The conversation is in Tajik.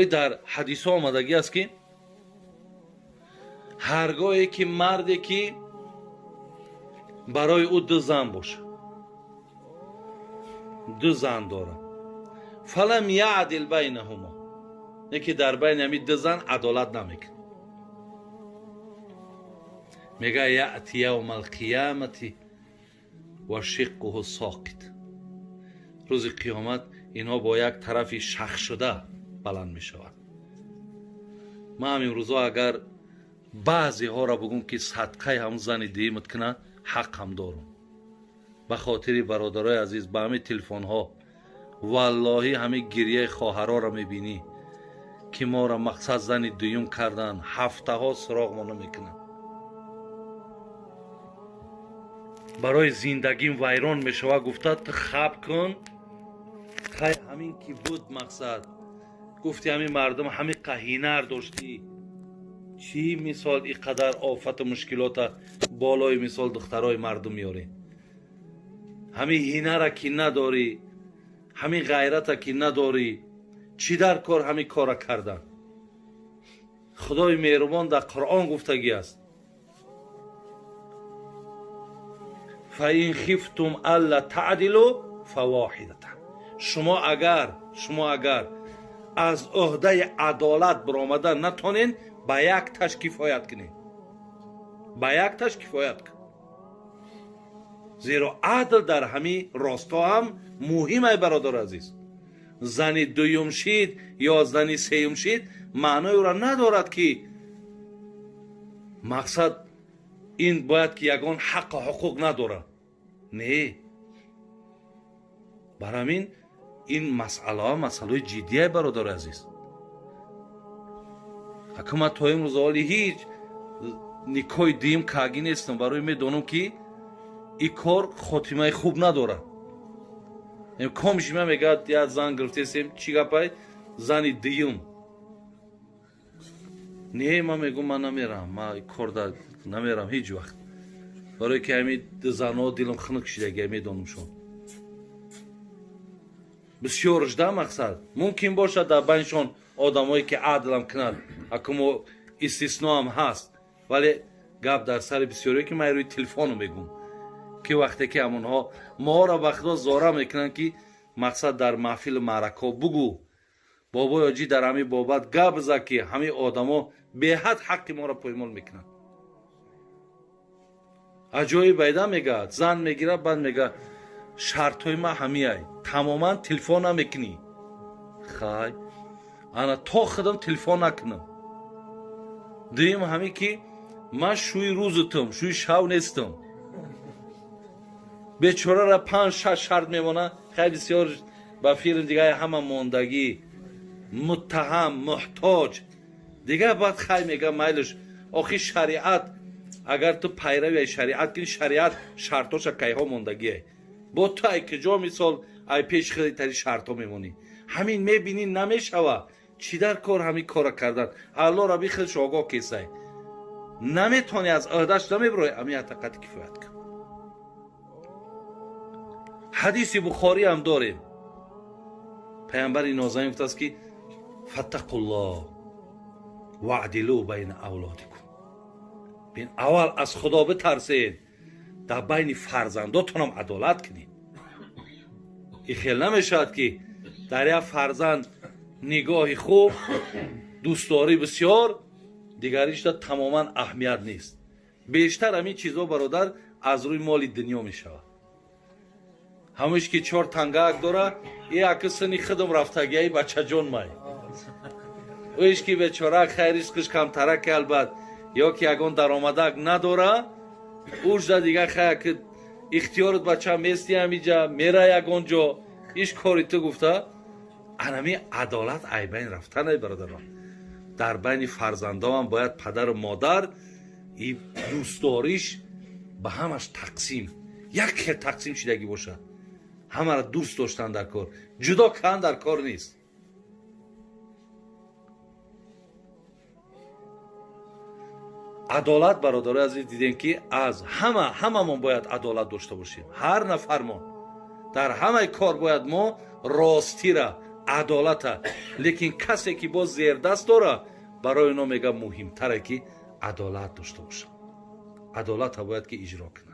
Барои дар ҳадисҳо омадагӣ аст, ки ҳаргоҳе ки марде ки барои ӯ ду зан бошад, ду зан дорад, фалам яъдил байнаҳумо, не ки дар байни ҳамин ду зан адолат намекунад, мега яъти явма алқиямати ва шиққуҳу соқит. Рӯзи қиёмат инҳо бо як тарафи шахшуда баланд мешавад. Ман ҳам имрӯзҳо агар баъзеҳоро бугум, ки садқаи ҳамун зани дуюмат кунад, ҳақ ҳам дорум. Ба хотири бародарои азиз, ба ҳамин телефонҳо валлоҳӣ ҳамин гирияи хоҳароро мебинӣ, ки моро мақсад зани дуюм кардан, ҳафтаҳо суроғмо намекунанд, барои зиндагим вайрон мешавад. Гуфта ту хаб кун, хай ҳамин ки буд мақсад гуфти ҳамин мардум ҳамин қаҳинар доштӣ, чӣ мисол ин қадар офату мушкилота болои мисол духтарои мардум меорем? Ҳамин ҳинара ки надорӣ, ҳамин ғайрата ки надорӣ, чӣ дар кор ҳамин кора кардан? Худои меҳрубон дар Қуръон гуфтагӣ аст: фаин хифтум алла таъдилу фавоҳидатан. Шумо агар аз ӯҳдаи адолат баромада натонед, ба як таш кифоят кунед, ба як таш кифоят кун. Зеро адл дар ҳамин росто ҳам муҳим ай, бародари азиз. Зани дуюм шид ё зани сеюм шид, маънои ӯро надорад, ки мақсад ин бояд ки ягон ҳаққу ҳуқуқ надорад. Не, бар ҳамин ин масъалаҳо масъалаҳои ҷиддие, бародари азиз. Аку ман то имрӯз ҳоли ҳеҷ никоҳи дуюм кагӣ нестам, барои медонам, ки ин кор хотимаи хуб надорад. Комшима мегӯяд, як зан гирифтесем, чӣ гапай, зани дуюм? Не, ман мегӯм, ман намерам, ман корда намерам ҳеҷ вақт, барое ки ҳамин занҳо дилам хунук шидагия, медонамшон бисёрш да. Мақсад мумкин бошад дар байншон одамое ки адлам кунад, акумо истисноам ҳаст, вале гап дар сари бисёре, ки ман рӯи телефону мегӯм, ки вақте ки ҳамонҳо моро ба худо зора мекунанд, ки мақсад дар маҳфилу маъракҳо бугӯ, бобои оҷӣ дар ҳамин бобат гап зад, ки ҳамин одамо беҳад ҳаққи моро поймол мекунанд. Аҷоиб байда мегӯяд, зан мегирад, баъд мегӯяд, шартҳои ман ҳамиай, тамоман телефон намекунӣ, хай ана то худам телефон накунам. Дуюм ҳамин ки ман шӯи рӯзутам, шӯи шав нестам. Бечорара панҷ шаш шарт мемонад. Хай бисёр ба филм дигар ҳама мондагӣ, муттаҳам, муҳтоҷ дигар. Баъд хай мега, майлиш, охи шариат, агар ту пайрави шариат кунӣ, шариат шартоша кайҳо мондагие, бо ту ай куҷо мисол ай пеши хелитари шартҳо мемонӣ? Ҳамин мебинӣ, намешава, чӣ дар кор ҳамин кора кардан? Алло раби худш огоҳ кесай, наметавонӣ, аз ӯҳдаш намебирои, ҳамин ҳатақати кифоят кун. Ҳадиси Бухорӣ ҳам дорем, паямбари нозанин гуфтааст, ки фаттақуллоҳ ваъдилу байна авлодикум. Бин, аввал аз Худо битарсед, дар байни фарзандотонам адолат кунед. Ин хел намешавад, ки дар як фарзанд нигоҳи хуб, дӯстдорӣ бисёр, дигаришда тамоман аҳамият нест. Бештар ҳамин чизҳо, бародар, аз рӯи моли дунё мешавад. Ҳамиш ки чор тангаак дора, и аки сини худам рафтагиаи бачаҷон май, ӯиш ки бечора хай ризқиш камтараки, албат, ё ки ягон даромадак надора, ужда дигар хай аки ихтиёрат, бача мести, ҳамиҷа мера, ягон ҷо иш кори ту гуфта. Анами адолат ай байн рафтанай, бародарон. Дар байни фарзандоам бояд падару модар и дӯстдориш ба ҳамаш тақсим, як хел тақсим шидагӣ бошад. Ҳамаро дӯст доштан дар кор, ҷудо кардан дар кор нест. Адолат, бародарои азиз, дидем, ки аз ҳама ҳамамон бояд адолат дошта бошем. Ҳар нафармон дар ҳамаи кор бояд мо ростира, Адолата. Лекин касе ки боз зердаст дора, барои оно мега, муҳимтаре ки адолат дошта бошад, адолата бояд ки иҷро кунад.